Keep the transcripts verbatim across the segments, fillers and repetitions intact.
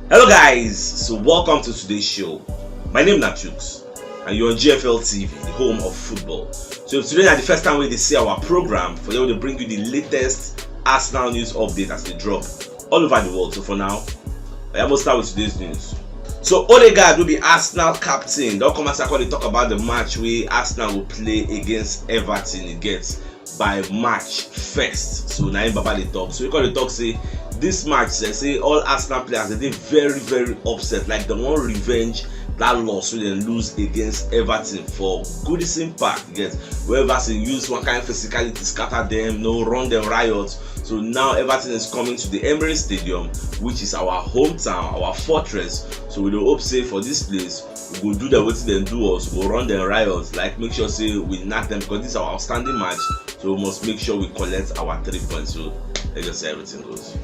Hello guys, so welcome to today's show. My name na Chooks and you're on G F L T V, the home of football. So if today na the first time wey you dey see our program, for here we dey bring you the latest Arsenal news update as e dey drop all over the world. So for now, I must start with today's news. So Odegaard, wey be Arsenal captain, don come outside come dey talk about the match wey Arsenal go play against Everton. E get by March first. So na im Baba dey talk. So he come dey talk say this match, say, say all Arsenal players dey dey very, very upset. Like, dem wan revenge that loss wey dem lose against Everton for Goodison Park. You get, where Everton use one kind physicality scatter dem, you know, run dem riot. So now Everton is coming to the Emirates Stadium, which is our hometown, our fortress. So we dey hope say for this place, we go do dem wetin dem do us, we go run dem riot, like, make sure say we knack dem, because this is our outstanding match. So we must make sure we collect our three points. So let's just say everything goes.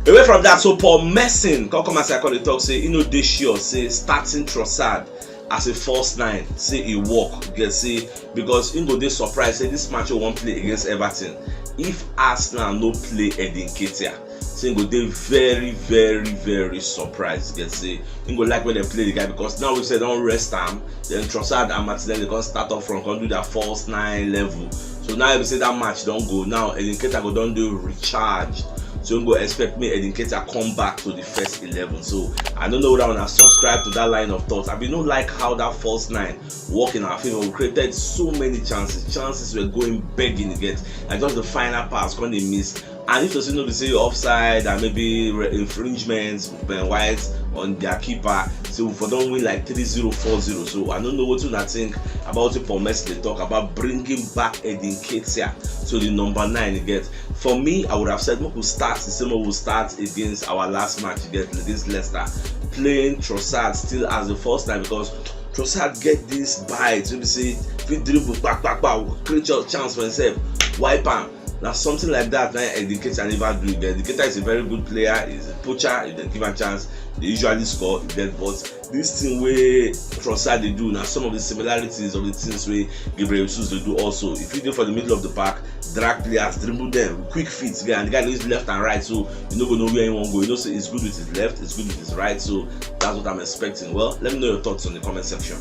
Away from that, so Paul Merson come come outside come dey talk say he no dey sure say starting Trossard as a false nine say e work. You get, say because he go dey surprised say this match wey we wan play against Everton, if Arsenal no play Eddie Nketiah, say he go dey very, very, very surprised. You get, say he go like when dem play the guy, because now we say don rest am. Then Trossard and Martinelli come start up front, come do their false nine level. So now if you say that match don go, now Eddie Nketiah go don dey recharged. So you go expect me Eddie Nketiah come back to the first eleven. So I don't know whether una subscribe to that line of thought. I bin no like how that false nine work in our favor. We created so many chances. Chances were going begging. You get, and just the final pass come dey miss. And if to say no be say offside and maybe re- infringement, Ben White on their keeper, so we for don win like three zero, four zero. So I don't know what una think about what Paul Merson dey talk about bringing back Eddie Nketiah to the number nine. You get, for me, I would have said make we start the same way we start against our last match, you get, against Leicester, playing Trossard still as the first time, because Trossard get this bite wey be say fit dribble, kpa kpa kpa, create your chance for himself, wipe am. Na something like that na Eddie Nketiah never do. Eddie Nketiah is a very good player, he's a poacher. If dem give am chance, dey usually score. You get, but this thing wey Trossard dey do, na some of the similarities of the things wey Gabriel Jesus dey do also. If you dey for the middle of the park, drag players, dribble them, quick feet, yeah, and the guy dey use left and right, so you no go know where he wan go. You know say he's good with his left, he's good with his right, so that's what I'm expecting. Well, let me know your thoughts on the comment section.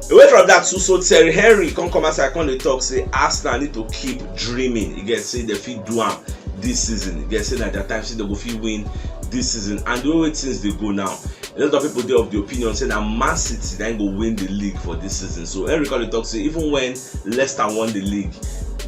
Away from that, so, so Thierry Henry come come outside come dey talk say Arsenal need to keep dreaming. You get, say dem fit do am this season. You get, say na their time, say dem go fit win this season. And the way things dey go now, a lot of people dey of the opinion say na Man City na go win the league for this season. So Henry come dey talk say even when Leicester won the league,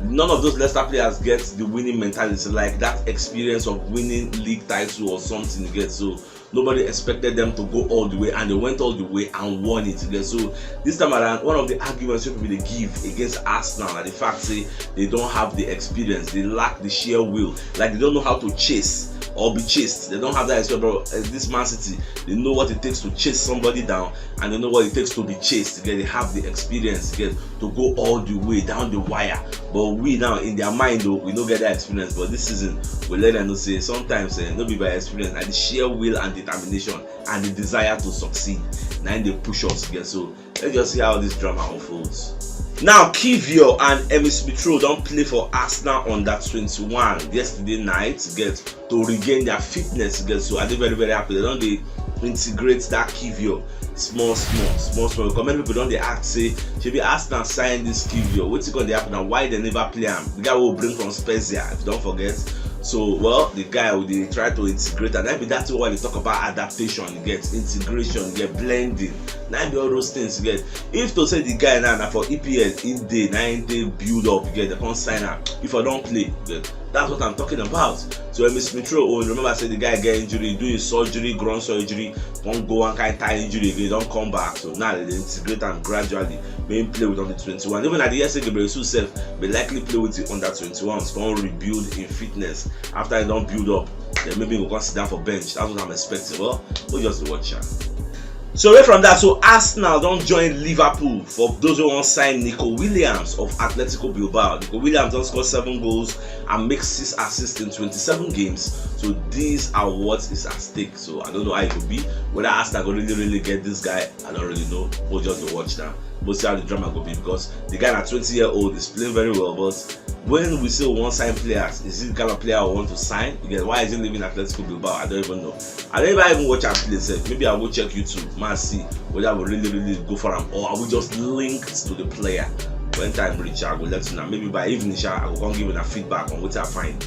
none of those Leicester players get the winning mentality, like that experience of winning league title or something. You get, so nobody expected them to go all the way, and they went all the way and won it. You get, so this time around, one of the arguments wey people dey give against Arsenal na the fact say they don't have the experience, they lack the sheer will, like they don't know how to chase or be chased. They don't have that experience. But uh, this Man City, they know what it takes to chase somebody down, and they know what it takes to be chased. You get, they have the experience, you get, to go all the way down the wire. But we now, in their mind though, we no get that experience. But this season, we let them know say sometimes eh, no be by experience, na the sheer will and determination and the desire to succeed na im dey push us. You get, so let's just see how this drama unfolds. Now, Kivior and Emile Smith Rowe don play for Arsenal under twenty-one yesterday night, you get, to regain their fitness. You get, so I dey very, very happy. They don dey integrate that Kivior small, small, small, small. Because many people don dey ask say, shebi Arsenal sign this Kivior, wetin come dey happen and why they never play am? The guy wey we bring from Spezia, if you don forget. So, well, the guy wey dey try to integrate, and that be that thing wey they talk about adaptation, you get, integration, you get, blending. Na im be all those things, you get. If to say the guy now na for E P L im dey, na im dey build up, you get, they come sign am. If I don play, you get, that's what I'm talking about. So Emile Smith Rowe, oh, remember say the guy get injury, do his surgery, groin surgery, come go one kind thigh injury again, don come back. So now they dey integrate am gradually. Make him play with under twenty-one. Even at the year say Gabriel Jesus sef may likely play with the under twenty-ones, come rebuild in fitness. After he don build up, then maybe he go come sit down for bench. That's what I'm expecting. Well, we just dey watch am. So away from that, so Arsenal don join Liverpool for those who wan sign Nico Williams of Atletico Bilbao. Nico Williams don score seven goals and make six assists in twenty-seven games. So these are what is at stake. So I don't know how it could be. Whether Arsenal go really, really get this guy, I don't really know. We'll just dey watch now. We'll see how the drama go be, because the guy at twenty year old is playing very well, but when we say we wan sign players, is it the kind of player we want to sign? You get, why is he leaving Atletico Bilbao? I don't even know. I never even watch am play sef. Maybe I go check YouTube, man, see whether I will really, really go for am, or I will just link to the player. When time reach, I go let you know. Maybe by evening, sha, I go come give you a feedback on what I find.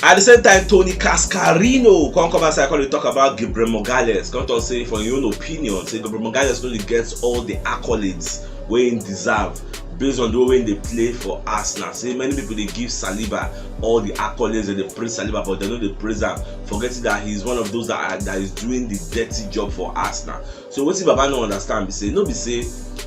At the same time, Tony Cascarino come come outside, come dey talk about Gabriel Magalhaes. Come talk say, for your own opinion, say Gabriel Magalhaes no dey get all the accolades wey he deserve based on the way they play for Arsenal. Say many people dey give Saliba all the accolades and they praise Saliba, but they no dey praise am, forgetting that he is one of those that are, that is doing the dirty job for Arsenal. So wetin Baba no understand be say, no be say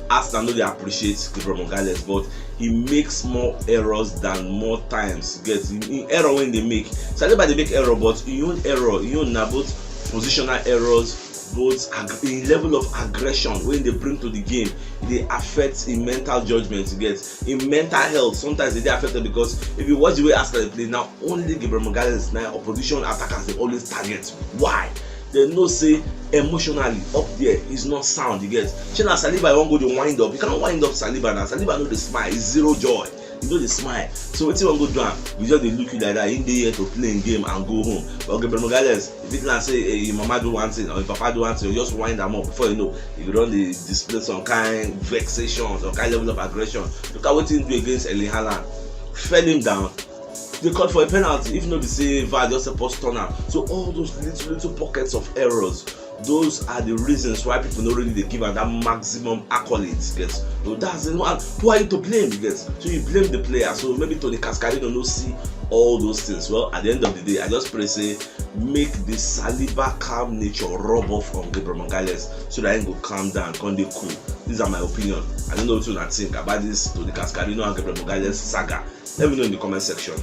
Arsenal no dey appreciate Gabriel Magalhaes, but he makes more errors than more times. You get, in, in error when they make, Saliba dey make error, but in own error, in own na both positional errors, both ag- in level of aggression when they bring to the game, they affect in mental judgment. You get, in mental health, sometimes they dey affected, because if you watch the way Arsenal dey play now, only Gabriel Magalhaes na opposition attackers dey always target. Why? They know say emotionally up there is not sound. You get, shey na Saliba you wan go dey wind up? You can't wind up Saliba now. Saliba no dey smile. It's zero joy. You no dey smile. So wetin wan go do am? We just dey look you like that. He dey here to play im game and go home. But Gabriel Magalhaes, if it na say, eh, your mama do one thing or your papa do one thing, you just wind am up. Before you know, you go don dey display some kind vexation, some kind level of aggression. Look at wetin he do against Erling Haaland. Fell him down. They called for a penalty. If no be say VAR just suppose turn am. So all those little, little pockets of errors, those are the reasons why people no really dey give am that maximum accolades. Get, so that's the one. Who are you to blame? Get, so you blame the player. So maybe Tony Cascarino no see all those things. Well, at the end of the day, I just pray say make the Saliba calm nature rub off on Gabriel Magalhaes, so that he go calm down, come dey cool. These are my opinion. I don't know what you think about this Tony Cascarino and Gabriel Magalhaes saga. Let me know in the comment section.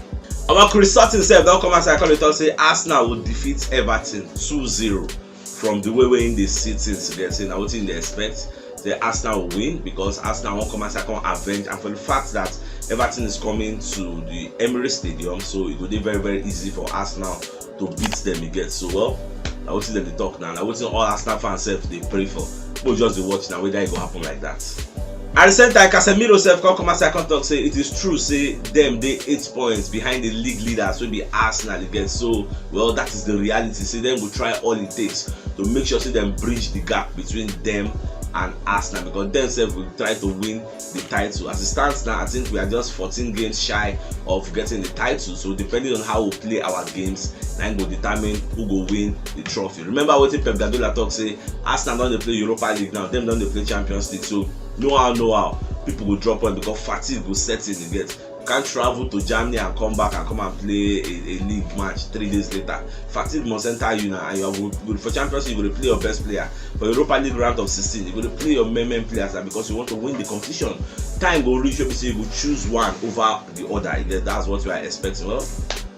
Our Chris Sutton sef don come outside, come dey talk say Arsenal will defeat Everton two zero. From the way wey him dey see things, you get, say na wetin him dey expect. Say Arsenal will win because Arsenal wan come outside, come avenge, and for the fact that Everton is coming to the Emirates Stadium, so it go dey very, very easy for Arsenal to beat them. You get, so, well, na wetin dem dey talk now. Na wetin all Arsenal fans sef dey pray for. People just dey watch now whether e go happen like that. At the same time, Casemiro sef come come outside, come talk say it is true say dem dey eight points behind the league leaders wey be Arsenal. You get, so, well, that is the reality. Say dem go try all it takes to make sure say dem bridge the gap between them and Arsenal, because dem sef go try to win the title. As it stands now, I think we are just fourteen games shy of getting the title. So depending on how we play our games, na im go determine who go win the trophy. Remember wetin Pep Guardiola talk say, Arsenal don dey play Europa League now, dem don dey play Champions League. So no how, no how, people go drop point because fatigue go set in. You get, you can't travel to Germany and come back and come and play a, a league match three days later. Fatigue must enter you now, and you are go, go for Champions League, you go dey play your best player. For Europa League round of sixteen, you go dey play your main, main players now because you want to win the competition. Time go reach wey be say you go choose one over the other. You get, that's what we are expecting. Well,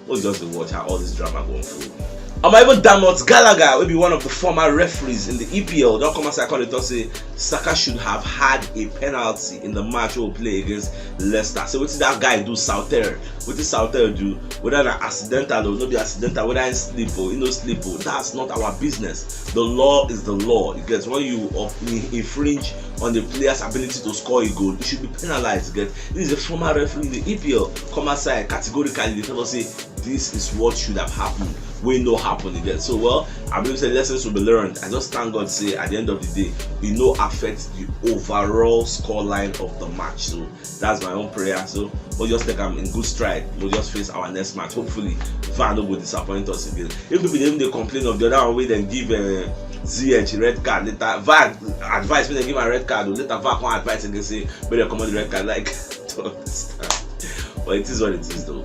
we'll just dey watch how all this drama go unfold. Omo, even Dermot Gallagher, wey be one of the former referees in the E P L, don come outside come dey talk say Saka should have had a penalty in the match wey we play against Leicester. Say wetin that guy do, Souter, wetin Souter do, whether na accidental or no be accidental, whether he sleep or he no sleep, oh, that's not our business. The law is the law. You get, when you uh, infringe on the player's ability to score a goal, you should be penalized. You get, this is a former referee in the E P L. Come outside categorically, they tell us say this is what should have happened, wey no happen. You get, so, well, I believe say lessons will be learned. I just thank God say at the end of the day, e no affect the overall scoreline of the match. So that's my own prayer. So we'll just take am in good stride. We'll just face our next match. Hopefully, VAR no go disappoint us again. If people dey even dey complain of the other one wey dem give uh, Z H red card later, VAR advice wey dem give am red card, later VAR come advise again say make dem comot the red card. Like, I don't understand. But it is what it is, though.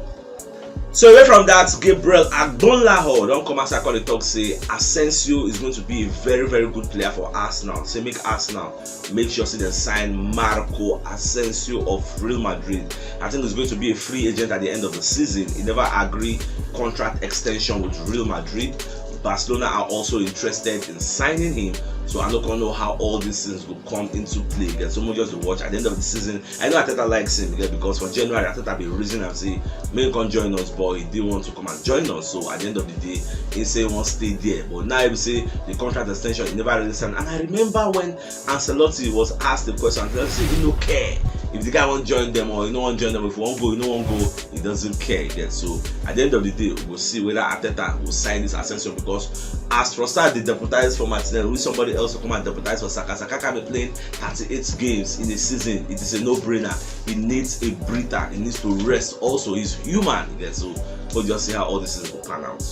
So away from that, Gabriel Agbonlahor don come outside come dey talk say Asensio is going to be a very, very good player for Arsenal. Say make Arsenal make sure say dem sign Marco Asensio of Real Madrid. I think he's going to be a free agent at the end of the season. He never agree contract extension with Real Madrid. Barcelona are also interested in signing him. So I don't know how all these things will come into play. Get someone just to watch at the end of the season. I know Arteta likes him, yeah, because for January Arteta be reason and say, "May come join us," but he didn't want to come and join us. So at the end of the day, he say he won't stay there. But now he say the contract extension, he never really signed. And I remember when Ancelotti was asked the question, Ancelotti say he no care if the guy won't join them or he no want join them. If he won't go, he no want go. He doesn't care again. So at the end of the day, we'll see whether Arteta will sign this Asensio, because as Trossard they deputize for Martinelli, with somebody else to come and deputize for Saka. Saka can be playing thirty-eight games in a season. It is a no-brainer. He needs a breather. He needs to rest. Also, he's human again. So we'll just see how all this is going to pan out.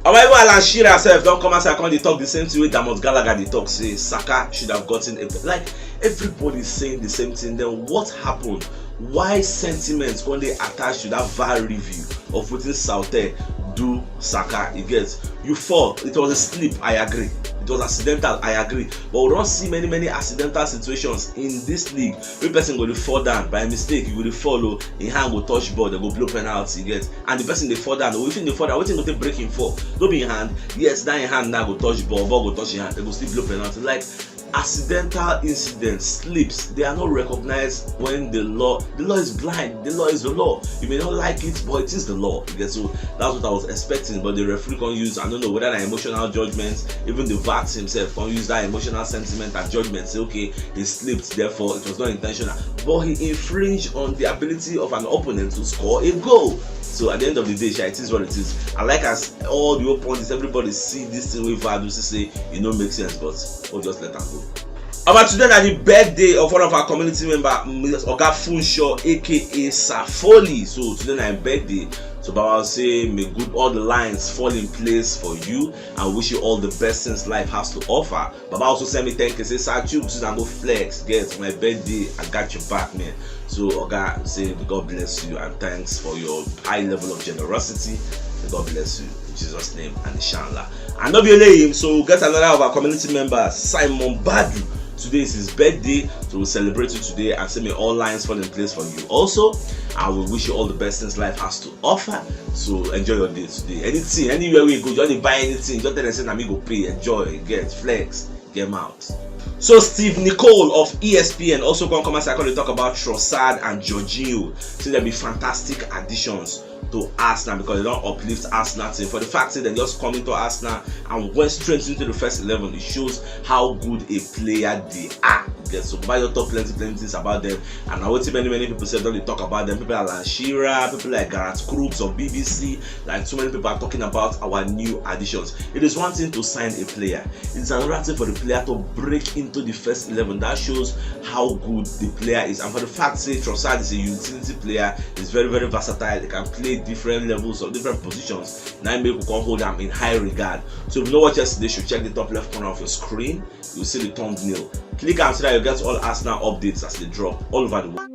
However, Alan Shearer herself don't come outside come dey talk the same thing with Damot Gallagher. They talk say Saka should have gotten a, like, everybody is saying the same thing. Then what happened? Why sentiments when they attach to that V A R review of putting Saute do Saka? You get, you fall. It was a slip. I agree. It was accidental. I agree. But we don't see many many accidental situations in this league. Every person go to fall down by mistake. You go to follow. Your hand go touch ball. They go blow penalty. You get, and the person they fall down. If they fall down, what thing go take break him fall? Don't be in hand. Yes, that in hand now go touch ball. Ball go touch your hand. They go still blow penalty. Like, accidental incidents, slips, they are not recognized when the law, the law is blind, the law is the law. You may not like it, but it is the law. Okay, so that's what I was expecting, but the referee can't use, I don't know whether that emotional judgment, even the V A R himself can't use that emotional sentiment and judgment, say, "Okay, he slipped, therefore it was not intentional." But he infringed on the ability of an opponent to score a goal. So at the end of the day, sha, it is what it is. I like as all the whole point is everybody see this thing with V A R, say, "You know, make sense," but we'll just let them go. About today na the birthday of one of our community member, Mister Oga Funsho, A K A Safoli. So today na him birthday. So Baba say may good all the lines fall in place for you and wish you all the best things life has to offer. Baba also send me ten K, say, "Sir Tube, since I go flex, get my birthday, I got your back, man." So Oga say, "God bless you and thanks for your high level of generosity." May God bless you in Jesus' name and inshallah. And not be only him, so we get another of our community members, Simon Badu. Today is his birthday, so we celebrate you today and say may all lines fall in place for you. Also, I will wish you all the best things life has to offer. So enjoy your day today. Anything, anywhere we go, just dey buy anything, just tell them say na me go pay. Enjoy, get, flex, get mouth. So Steve Nicole of E S P N also come come as I call to talk about Trossard and Jorginho. Say there be fantastic additions to Arsenal because they don't uplift Arsenal team. For the fact that they just come into Arsenal and went straight into the first eleven, it shows how good a player they are. Yes, so Bayo talk plenty plenty things about them, and I want many many people say don't they talk about them. People like Alan Shearer, people like Gareth Crooks of B B C, like, so many people are talking about our new additions. It is one thing to sign a player, it's another thing for the player to break into the first eleven. That shows how good the player is. And for the fact say Trossard is a utility player, is very very versatile. He can play different levels of different positions. Now make we can hold them in high regard. So if you know what yesterday, you should check the top left corner of your screen. You see the thumbnail. Click and so that you get all Arsenal updates as they drop all over the world.